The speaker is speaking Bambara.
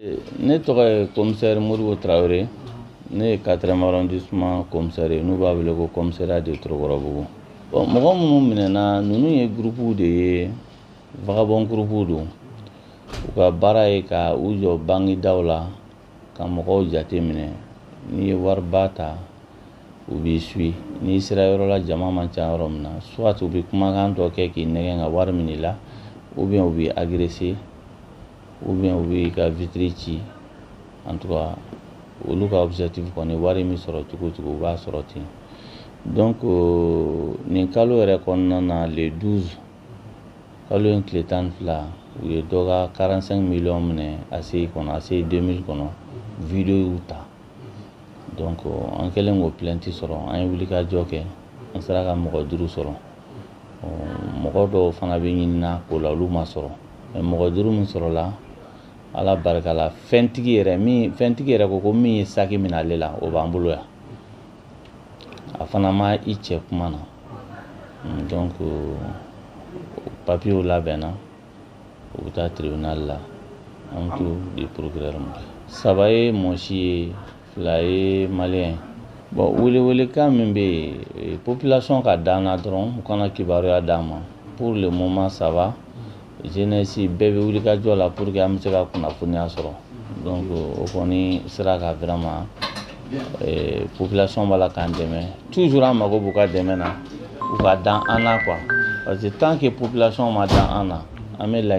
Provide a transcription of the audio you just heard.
Ne tɔgɔ ye commissaire Modibo Tarawele. Ne ye 4e arrondissement commissaire ye, n'u b'a wele ko commissariat de Torokɔrɔbugu. Bon, mɔgɔ minnu minɛna, ninnu ye groupe de ye, vagabond groupe don. U ka baara ye ka u jɔ bankidaw la ka mɔgɔw jate minɛ. N'i ye wariba ta, u b'i suit. N'i sera yɔrɔ la, jama man ca yɔrɔ min na, soit u bɛ kumakan dɔ kɛ k'i nɛgɛn ka wari minɛ i la, ou bien u b'i agresser, ou bien u b'i ka vitre ci. En tout cas, olu ka objectif kɔni, wari min sɔrɔ cogo o cogo, u b'a sɔrɔ ten. Donc nin kalo yɛrɛ kɔnɔna na, le 12, kalo in tile 12, u ye dɔ ka 45 millions minɛ ACI kɔnɔ, ACI 2000 kɔnɔ, vidéo y'u ta. Donc an kɛlen k'o plainte sɔrɔ, an ye wulikajɔ kɛ, an sera ka mɔgɔ duuru sɔrɔ. Mɔgɔ dɔw fana bɛ ɲinina ko la, olu ma sɔrɔ. Mais mɔgɔ duuru min sɔrɔla, Ala barika la, fɛntigi yɛrɛ min, fɛntigi yɛrɛ ko min ye saki minɛ ale la, o b'an bolo yan. A fana ma i cɛ kuma na. Donc papiyew labɛnna, u bɛ taa tribunal la, an bɛ t'u di procureur ma. Saba ye mɔsi ye, fila ye malien. Bon, welewelekan min bɛ yen, population ka d'an na dɔrɔn, u kana kibaruya d'an ma. Pour le moment, ça va, jeunesse bɛɛ bɛ wulikajɔ la pour que an bɛ se ka kunnafoniya sɔrɔ. Donc o kɔni sera ka vraiment population b'a la k'an dɛmɛ toujours. An mago b'u ka dɛmɛ na, u ka dan an na quoi, parce que tant que population ma dan an na, an bɛ laɲini